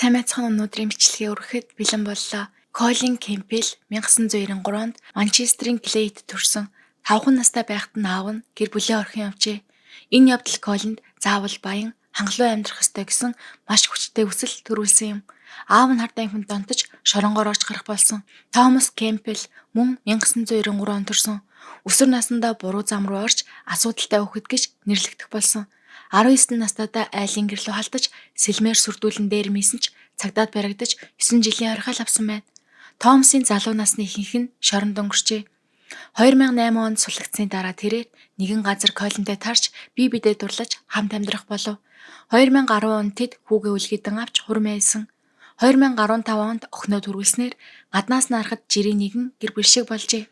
Сайн байцгаана, өнөөдрийн бичлэгээ өргөхөд бэлэн боллоо. Колин Кемпбелл 1993 онд Манчестерийн Глейд төрсөн. 5 настай байхад нь аав нь гэр бүлээ орхин явжээ. Энэ явдал Колинд заавал баян, хангалуун амьдрах ёстой гэсэн маш хүчтэй хүсэл төрүүлсэн юм. Аав нь хар тамхинд донтож шоронгоор орж гарах болсон. Томас Кемпбелл мөн 1993 онд төрсөн. Өсвөр насндаа буруу зам руу орж асуудалтай хүүхэд гэж нэрлэгдэх болсон. 19 настайдаа айлын гэр лүү халдаж, сэлмээр сүрдүүлэн дээр мийсэн ч цагдаад баригдаж 9 жилийн орхиол авсан байна. Томасын залуу насны ихэнх нь шоронд өнгөрчээ. 2008 онд суллагдсаны дараа тэрээр нэгэн газар Колинтэй тарж, бие биедээ дурлаж хамт амьдрах болов. 2010 онд тэд хүүгээ үлгэдэн авч хурим айсан. 2015 онд охиноо төрүүлснээр гаднаас нь харахад жирийн нэгэн гэр бүл шиг болжээ.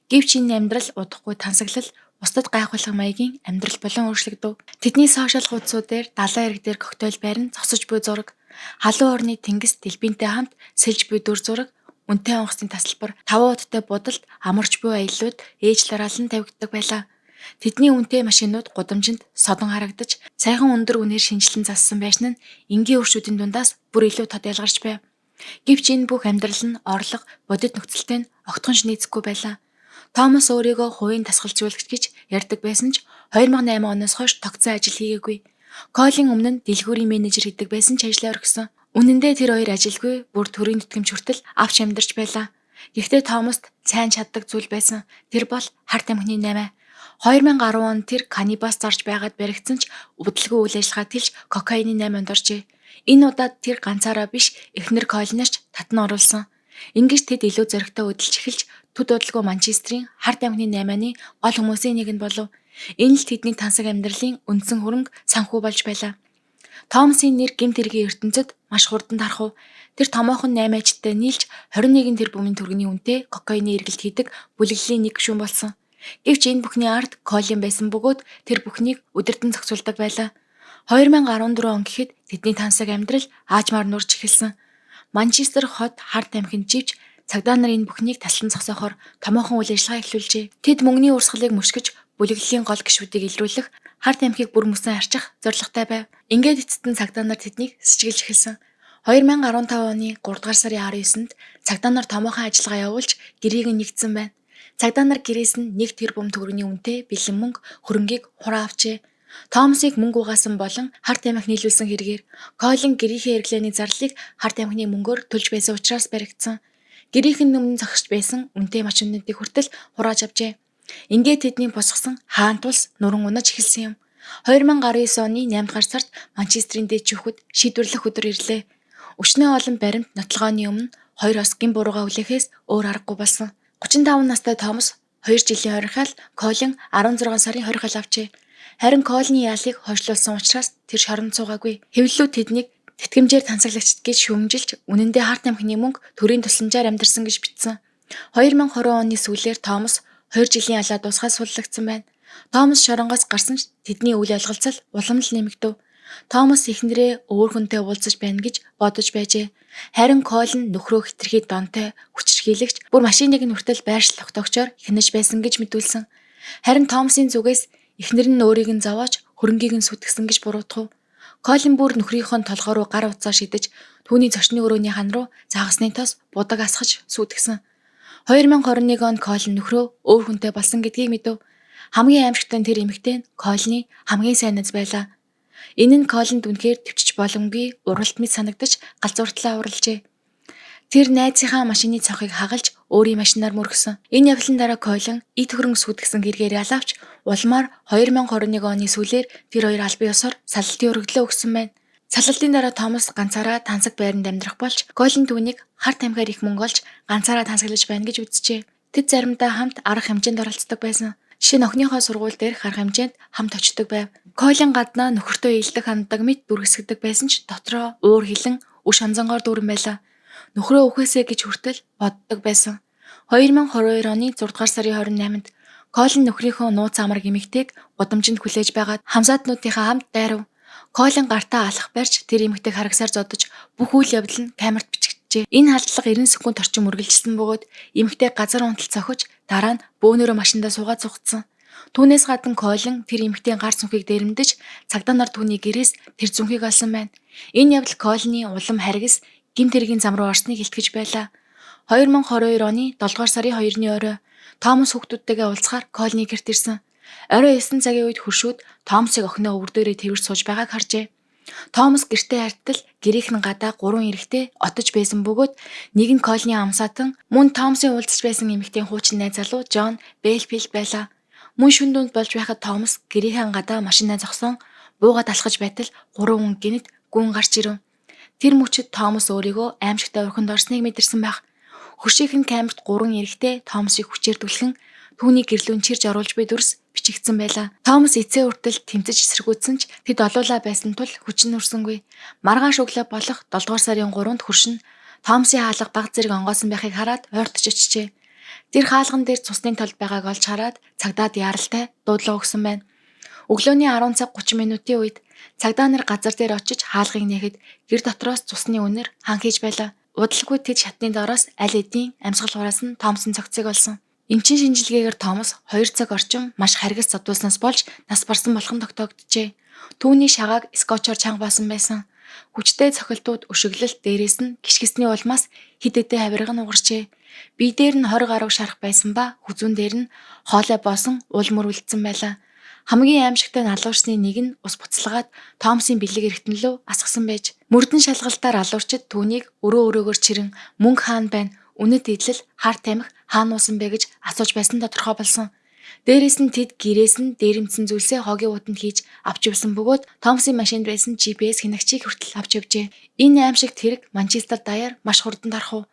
Гэвч энэ амьдрал удахгүй тансаглал, бусдад гайхуулах маягийн амьдрал болон өөрчлөгдөв. Тэдний сошиал хуудсууд дээр далайн эрэг дээр коктейл байран зогсож буй зураг, халуун орны тэнгис дэлбинтэй хамт сэлж буй дүр зураг, үнэтэй онгоцны тасалбар, 5 удтай будалд амарч буй аяллууд ээж лараалан тавигддаг байлаа. Тэдний үнэтэй машинууд гудамжинд содон харагдаж, саяхан өндөр үнээр шинэчлэн зассан байшин нь энгийн өршүүдийн дундаас бүр илүү тод ялгарч байв. Гэвч энэ бүх амьдрал нь орлого, бодит нөхцөлтэй нь огтхон ч нийцэхгүй байлаа. Томас өөрийгөө хувийн дасгалжуулагч гэж ярьдаг байсан ч 2008 оноос хойш тогтсон ажил хийгээгүй. Колин өмнө нь дэлгүүрийн менежер гэдэг байсан ч ажлаа орхисон. Үнэн дээр тэр хоёр ажилгүй, бүр төрийн тэтгэмж хүртэл авч амьдарч байлаа. Гэхдээ Томаст сайн чаддаг зүйл байсан. Тэр бол хар тамхины 8. 2010 онд тэр канибас зарж байгаад баригдсан ч удалгүй үйл ажиллагаа тэлж кокаины 8 онд оржээ. Энэ удаад тэр ганцаараа биш, эхнэр Колиныг ч татан оруулсан. Ингэж тэд илүү зоригтой хөдөлж эхэлж төд удалгүй Манчестерийн хар тамхины 8-ны гол хүмүүсийн нэг нь болов. Энэ л тэдний тансаг амьдралын үндсэн хөрөнгө санхүү болж байлаа. Томасын нэр гэмт хэргийн ертөнцөд маш хурдан тархав. Тэр томоохон наймаачтай нийлж 21 тэрбумын төгрөгийн үнэтэй кокаины эргэлт хийдэг бүлэглэлийн нэг гишүүн болсон. Гэвч энэ бүхний ард Колин байсан бөгөөд тэр бүхнийг удирдан зохицуулдаг байлаа. 2014 он гэхэд тэдний тансаг амьдрал аажмаар нурж эхэлсэн. Манчестер хот хар тамхинд живж, цагдаа нар энэ бүхнийг таслан зогсоохоор томоохон үйл ажиллагаа эхлүүлжээ. Тэд мөнгөний урсгалыг мөшгөж, бүлэглэлийн гол гишүүдийг илрүүлэх, хар тамхиг бүр мөсөн арчих зорилготой байв. Ингээд эцэст нь цагдаа нар тэднийг сэжиглэж эхэлсэн. 2015 оны 3 дугаар сарын 19-нд цагдаа нар томоохон ажиллагаа явуулж гэрээг нь нэгдсэн байна. Цагдаа нар гэрээс нь 1 тэрбум төгрөгийн үнэтэй бэлэн мөнгө, хөрөнгийг хураа авчээ. Томасыг мөнгө угаасан болон хар тамхи нийлүүлсэн хэрэгээр, Колин гэрийнхээ хэрэглээний зарлалыг хар тамхины мөнгөөр төлж байсан учраас баригдсан. Гэрийнх нь өмнө зогсож байсан үнэтэй машинуудыг хүртэл хурааж авчээ. Ингээд тэдний босгосон хаант улс нуран унаж эхэлсэн юм. 2019 оны 8 дугаар сард Манчестерийн дээд шүүхэд шийдвэрлэх өдөр ирлээ. Өчнөөн олон баримт нотолгооны өмнө хоёр ос гэм буруугаа хүлээхээс өөр аргагүй болсон. 35 настай Томас 2 жилийн хорихаал, Колин 16 сарын хорихол авчээ. Харин Колины яалыг хойшлуулсан учраас тэр шоронд суугаагүй. Хэвлэлүүд тэднийг тэтгэмжээр тансаглагчид гэж шүүмжилж, үнэн дээр хар тамхины мөнгө төрийн тусламжаар амьдарсан гэж бичсэн. 2020 оны сүүлээр Томас 2 жилийн ялаа дуусгаад суллагдсан байна. Томас шоронгоос гарсан ч тэдний үл ойлголцол улам л нэмэгдэв. Томас эхнэрээ өөр хүнтэй уулзаж байна гэж бодож байжээ. Харин Колин нөхрөө хэтэрхий донтой, хүчирхийлэгч, бүр машиныг нь хүртэл байршил тогтоогчоор хянаж байсан гэж мэдүүлсэн. Харин Томасын зүгээс эхнэр нь өөрийг нь зовоож, хөрөнгийг нь сүйтгэсэн гэж буруутгав. Колин бүр нөхрийнхөө толгой руу гар утсаа шидэж, түүний зочны өрөөний хан руу загасны тос будаг асгаж сүйтгэсэн. 2021 онд Колин нөхрөө өөр хүнтэй болсон гэдгийг мэдэв. Хамгийн аимшигтай нь тэр эмэгтэй нь Колины хамгийн сайн найз байлаа. Энэ нь Колинд үнэхээр тэвчиж боломгүй уралт мэт санагдаж галзууртлаа уралжээ. Тэр найзынхаа машины цонхыг хагалж өөрийн машинаар мөргөсөн. Энэ явдлын дараа Колин эд хөрөнгө сүйтгэсэн хэрэгээр ялавч улмаар 2021 оны сүүлээр тэр хоёр албан ёсоор салалтын өргөдлөө өгсөн байна. Салалтын дараа Томас ганцаараа тансаг байранд амьдрах болж, Колин түүнийг хар тамхиар их мөнгө олж ганцаараа тансаглаж байна гэж үзжээ. Тэд заримдаа хамт арга хэмжээнд оролцдог байсан. Жишээ нь охиныхоо сургууль дээрх арга хэмжээнд хамт очдог байв. Колин гаднаа нөхөртөө эелдэг ханддаг мэт дүргэсгэдэг байсан ч дотроо уур хилэн, өш онзонгоор дүүрэн байлаа. Нөхрөө үхээсэй гэж хүртэл боддог байсан. 2022 оны 6 дугаар сарын 28-нд Колин нөхрийнхөө нууц амраг эмэгтэйг гудамжинд хүлээж байгаад хамсаатнуудынхаа хамт дайрав. Колин гартаа алах барьж тэр эмэгтэйг харагсаар зодож, бүх үйл явдал нь камерт бичигджээ. Энэ халдлага 90 секунд орчим үргэлжилсэн бөгөөд эмэгтэй газар унтал цохиж, дараа нь бөөнөрөө машиндаа суугаад зугатсан. Түүнээс гадна Колин тэр эмэгтэйн гар зүнхийг дээрэмдэж цагдаа нар түүний гэрээс тэр зүнхийг олсон байна. Энэ явдал Колины улам харгас гэмт хэргийн зам руу орсныг илтгэж байлаа. 2022 оны 7 дугаар сарын 2-ны орой Томас хүүхдүүдтэйгээ уулзахаар Колины гэрт ирсэн. Орой 9 цагийн үед хөршүүд Томасыг охиноо өвөр дээрээ тэвэрч сууж байгааг харжээ. Томас гэртээ хартал гэрийнх нь гадаа 3 эрэгтэй отож байсан бөгөөд нэг нь Колины амсаатан, мөн Томасын уулзч байсан эмэгтэйн хуучин найз залуу Джон Бэлфилд байлаа. Мөн шөнө дунд болж байхад Томас гэрийнхээ гадаа машинаа зогсоон буугаад алхаж байтал 3 хүн гэнэт гүн гарч ирэв. Тэр мөчид Томас өөрийгөө аймшигтай орхинд орсныг мэдэрсэн байх. Хөршийнх нь камерт 3 эрэгтэй Томасыг хүчээр түлхэн түүний гэрлүүн чирж оруулж буй дүрс бичигдсэн байлаа. Томас эцээ хүртэл тэмцэж эсэргүүцсэн ч тэд олуулаа байсан тул хүч нь хүрсэнгүй. Маргааш өглөө болох 7 дугаар сарын 3-нд хөршин Томасын хаалга баг зэрэг онгоосон байхыг хараад ойртож очжээ. Тэр хаалган дээр цусны толд байгааг олж хараад цагдаад яаралтай дуудлага өгсөн байна. Өглөөний 10 цаг 30 минутын үед цагдаа нар газар дээр очиж хаалгыг нээхэд гэр дотроос цусны үнэр хан хийж байлаа. Удалгүй тэд шатны доороос аль хэдийн амьсгал хураас нь Томасын цогцыг олсон. Эмчийн шинжилгээгээр Томас 2 цаг орчим маш харгас зодуулснаас болж нас барсан болох нь тогтоогджээ. Түүний шагааг скотчоор чанга баасан байсан. Хүчтэй цохилтууд, өшөглөлт, дээрээс нь гიშгэсний улмаас хэд хэдэн хавирга нь угарчээ. Бие дээр нь 20 гаруй шарх байсан ба хүзүүн дээр нь хоолой боосон уул мөр үлдсэн байлаа. Хамгийн аимшигтай нь алуурчны нэг нь ус буцалгаад Томасын бэлэг эргэтэн лүү асгасан байж мөрдөн шалгалтаар алуурчид түүнийг өрөө өрөөгөр чирэн мөнгө хаана байна, үнэт эдлэл, хар тамхи хаана уусан бэ гэж асууж байсан тодорхой болсон. Дээрээс нь тэд гэрээс нь дээрэмдсэн зүйлсээ хогийн уутанд хийж авч явсан бөгөөд Томасын машинд байсан GPS хянагчийг хүртэл авч явжээ. Энэ аимшигт хэрэг Манчестер даяар маш хурдан тархав.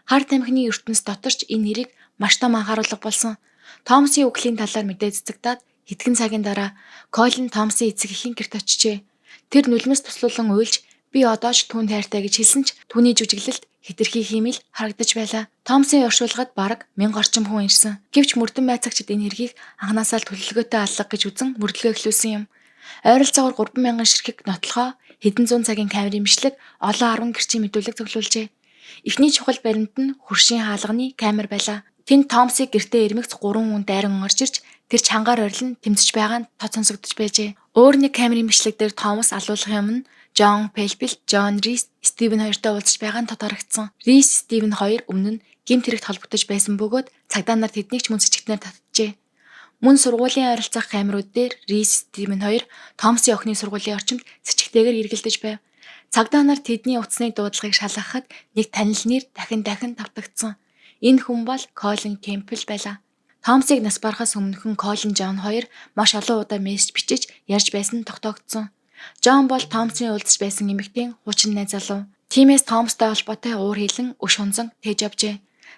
Хар тамхины ертөнц дотор ч энэ хэрэг маш том анхааруулга болсон. Томасын үхлийн талаар мэдээ цэцэгдээд хэдхэн цагийн дараа Колин Томасын эцэг эхийн гэрт очжээ. Тэр нулимс туслуулан уйлж би одоо ч түүнд хайртай гэж хэлсэн ч түүний жүжиглэлт хэтэрхий хиймэл харагдаж байлаа. Томасын оршуулгад бараг 1000 орчим хүн ирсэн. Гэвч мөрдөн байцаагчид энэ хэргийг анхнаасаа л төлөвлөгөөтэй аллага гэж үзэн мөрдлөгөө эхлүүлсэн юм. Ойролцоогоор 3000 ширхэг нотлохоо хэдэн зуун цагийн камерын бичлэг олон 10 гэрчийн мэдүүлэг цуглуулжээ. Эхний чухал баримт нь хөршийн хаалганы камер байлаа. Тэнд Томасыг гэртээ ирмэгц 3 хүн дайран орж ирж тэр чангаар орилон тэмцэж байгаа нь тод сонсогдож байжээ. Өөр нэг камерын бичлэг дээр Томас алуулахын өмнө Джон Пелпил, Джон Рис, Стивен хоёртой уулзч байгаа нь тод харагдсан. Рис, Стивен хоёр өмнө нь гэмт хэрэгт холбогдож байсан бөгөөд цагдаа нар тэднийг ч мөн сэжигтнээр татжээ. Мөн сургуулийн ойролцоох камерууд дээр Рис, Стивен хоёр Томасын охины сургуулийн орчимд сэжигтэйгээр эргэлдэж байв. Цагдаа нар тэдний утасны дуудлагыг шалгахад нэг танил нэр дахин дахин тавтагдсан. Энэ хүн бол Колин Кемпбелл байлаа. Томасыг нас барахаас өмнөхөн Колин Джон хоёр маш олон удаа мессеж бичиж ярьж байсан нь тогтоогдсон. Джон бол Томасын уулзч байсан эмэгтэйн хуучин найз залуу. Тиймээс Томастай холбоотой уур хилэн өш хунзан тээж явжээ.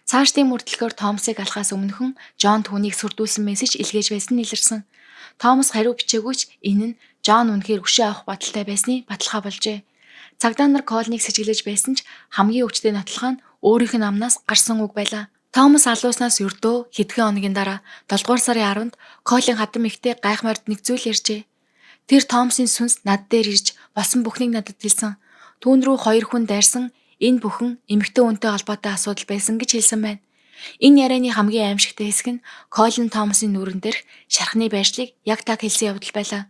Цаашдын мөрдлөгөөр Томасыг алхаас өмнөхөн Джон түүнийг сүрдүүлсэн мессеж илгээж байсан нь илэрсэн. Томас хариу бичээгүй ч энэ нь Джон үнэхээр өшөө авах бодолтой байсны баталгаа болжээ. Цагдаа нар Колныг сэжиглэж байсан ч хамгийн өвчтэй нотлохоо нь өөрийнх нь амнаас гарсан үг байлаа. Томас алууснаас ердөө хэдхэн хоногийн дараа 7 дугаар сарын 10-нд Колин хадам ихтэй гайхмаар нэг зүйл ярьжээ. Тэр Томасын сүнс над дээр ирж болсон бүхнийг надад хэлсэн. Түүн рүү хоёр хүн дайрсан, энэ бүхэн эмэгтэй хүнтэй холбоотой асуудал байсан гэж хэлсэн байна. Энэ ярианы хамгийн аимшигтай хэсэг нь Колин Томасын нүүрэн дээрх шархны байршлыг яг так хэлсэн явдал байлаа.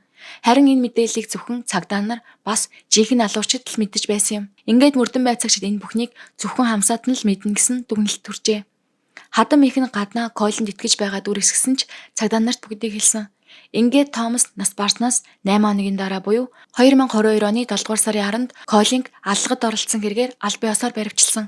Харин энэ мэдээллийг зөвхөн цагдаа нар бас жинхэнэ алуурчид л мэдэж байсан юм. Ингээд мөрдөн байцаагчид энэ бүхнийг зөвхөн хамсаат нь л мэднэ гэсэн дүгнэлт төржээ. Хадам их нь гаднаа Колинд итгэж байгаа дүр эсгэсэн ч цагдаа нарт бүгдийг хэлсэн. Ингээд Томас нас барснаас 8 хоногийн дараа буюу 2022 оны 7 дугаар сарын 10-нд Колинг аллагад оролцсон хэрэгээр албан ёсоор баривчилсан.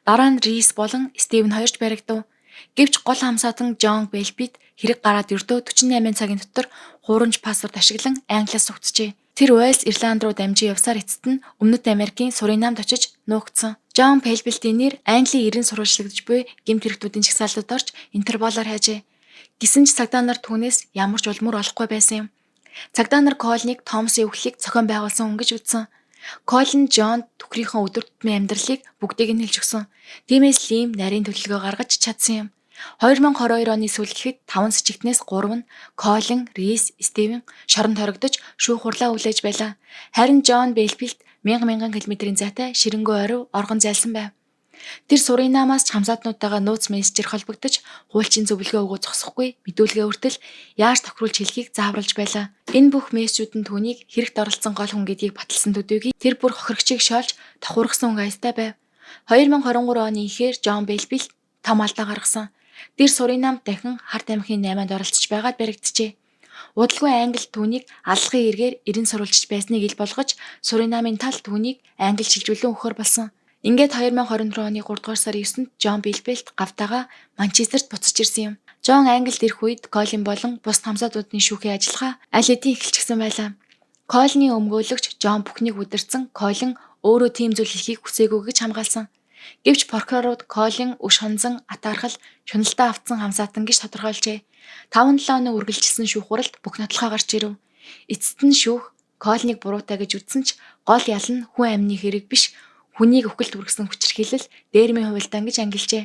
Дараа нь Рис болон Стивен хоёрч баригдав. Гэвч гол хамсаатан Джон Белбит хэрэг гараад ердөө 48 цагийн дотор хуурамч паспорт ашиглан Англиас сугтжээ. Тэр Уэльс, Ирланд руу дамжин явсаар эцэст нь Өмнөд Америкийн Суринамд очиж нуугдсан. Джон Пелбилтийн нэр Английн 90 сурвалжлагдаж буй гэмт хэрэгтүүдийн жагсаалтад орж Интерполоор хайжээ. Гэсэн ч цагдаа нар түүнээс ямар ч улмөр олохгүй байсан юм. Цагдаа нар Колныг Томасын үхлийг зохион байгуулсан хүн гэж үзсэн. Колин Джонд нөхрийнхөө өдөр тутмын амьдралыг бүгдийг нь хэлж өгсөн. Тиймээс Лим нарийн төлөвлөгөө гаргаж чадсан юм. 2022 оны сүүл гэхэд 5 сэжигтнээс 3 нь Колин, Рис, Стивен шоронд хоригдож шүүх хурлаа хүлээж байлаа. Харин Джон Белфилд мянган мянган километрийн зайтай ширэнгөө орой оргон зайлсан байв. Тэр Суринамаас ч хамсаатнуудтайгаа нууц мессежээр холбогдож, хуульчийн зөвлөгөө өгөө зогсохгүй, мэдүүлгээ хүртэл яаж тохируулж хэлхийг зааварлаж байлаа. Энэ бүх мессежүүд нь түүнийг хэрэгт оролцсон гол хүн гэдгийг баталсан төдийгүй тэр бүр хохирогчийг шоолж тохиургасан хүн аястай байв. 2023 оны эхээр Джон Белбил том алдаа гаргасан. Тэр Суринамд дахин хар тамхины наймаанд оролцож байгаад баригджээ. Удалгүй Англи түүнийг аллахын эргээр эрен сурвалжиж байсныг ил болгож, Суринамын тал түүнийг Англи шилжүүлэн өгөхөр болсон. Ингээд 2024 оны 3 дугаар сарын 9-нд Джон Белбелт гавтайгаа Манчестерт буцаж ирсэн юм. Джон Англид ирэх үед Колин болон бусад хамсаатуудын шүүхийн ажиллагаа аль хэдийн эхэлчихсэн байлаа. Колины өмгөөлөгч Джон бүхнийг удирдсан Колин өөрөө тийм зүйл хийхийг хүсээгүй гэж хамгаалсан. Гэвч прокурорууд Колин өш хонзон атаархал шуналдаа автсан хамсаатан гэж тодорхойлжээ. 5-7 хоног үргэлжилсэн шүүх хуралд бүх нотлохоо гарч ирэв. Эцэст нь шүүх Колиныг буруутай гэж үзсэн ч гол ял нь хүн амины хэрэг биш, хүнийг үхэлд хүргэсэн хүчирхийлэл, дээрмийн хувилдаан гэж ангилжээ.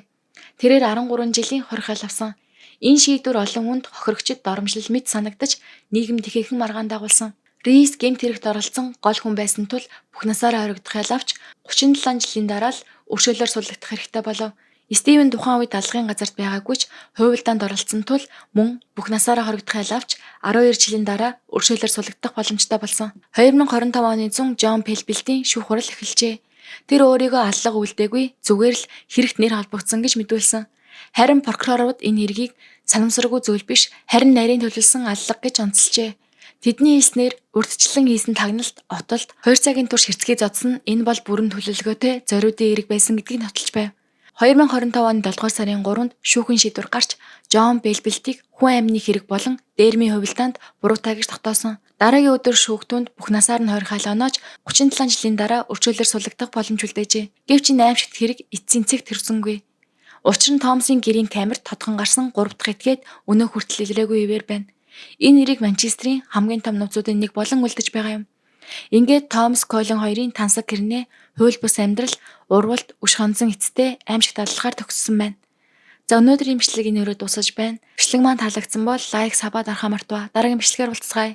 Тэрээр 13 жилийн хорих ял авсан. Энэ шийдвэр олон хүнд хохирогчид доромжлол мэт санагдаж нийгэмд ихээхэн маргаан дагуулсан. Рис гэмт хэрэгт оролцсон гол хүн байсан тул бүх насаараа хоригдох ял авч 37 жилийн дараа л өршөөлөөр суллагдах хэрэгтэй болов. Стивен тухайн үед алгын газарт байгаагүй ч хувилдаанд оролцсон тул мөн бүх насаараа хоригдох ял авч 12 жилийн дараа өршөөлөөр суллагдах боломжтой болсон. 2025 оны зун Джон Пелбилтийн шүүх хурал эхэлжээ. Тэр өөрийгөө аллага үлдээгүй, зүгээр л хэрэгт нэр холбогдсон гэж мэдүүлсэн. Харин прокурорууд энэ хэргийг санамсаргүй зүйл биш, харин нарийн төлөлсөн аллага гэж онцолжээ. Тэдний хэлснээр урьдчилан хийсэн тагналт, отолд 2 цагийн турш хэрцгий зодсон нь энэ бол бүрэн төлөвлөгөөтэй зориудын эрэг байсан гэдгийг нотолж байв. 2025 оны 7 дугаар сарын 3-нд шүүхийн шийдвэр гарч Джон Белбелтийг хүн амины хэрэг болон дээрмийн хувилдаанд буруутай гэж тогтоосон. Дараагийн өдөр шүүх түүнд бүх насаар нь хорих хайл онооч 37 жилийн дараа өршөөлөөр суллагдах боломж үлдээжээ. Гэвч энэ аймшигт хэрэг эцсийн цэгт төрсөнгүй. Учир нь Томсын гэрийн камерт тодхон гарсан 3 дахь этгээд өнөө хүртэл илрээгүй хэвээр байна. Энэ нэрийг Манчестерийн хамгийн том нууцуудын нэг болон үлдэж байгаа юм. Ингээд Томас Колин хоёрын тансаг гэрнээ хууль бус амьдрал, урвалт, өш хонзон эцэстээ аймшигт аллахаар төгссөн байна. За, өнөөдрийн бичлэг энэ өрөө дуусаж байна. Бичлэг маань таалагдсан бол like, sub аа дарахаа мартваа. Дараагийн бичлэгээр уулзцгаая.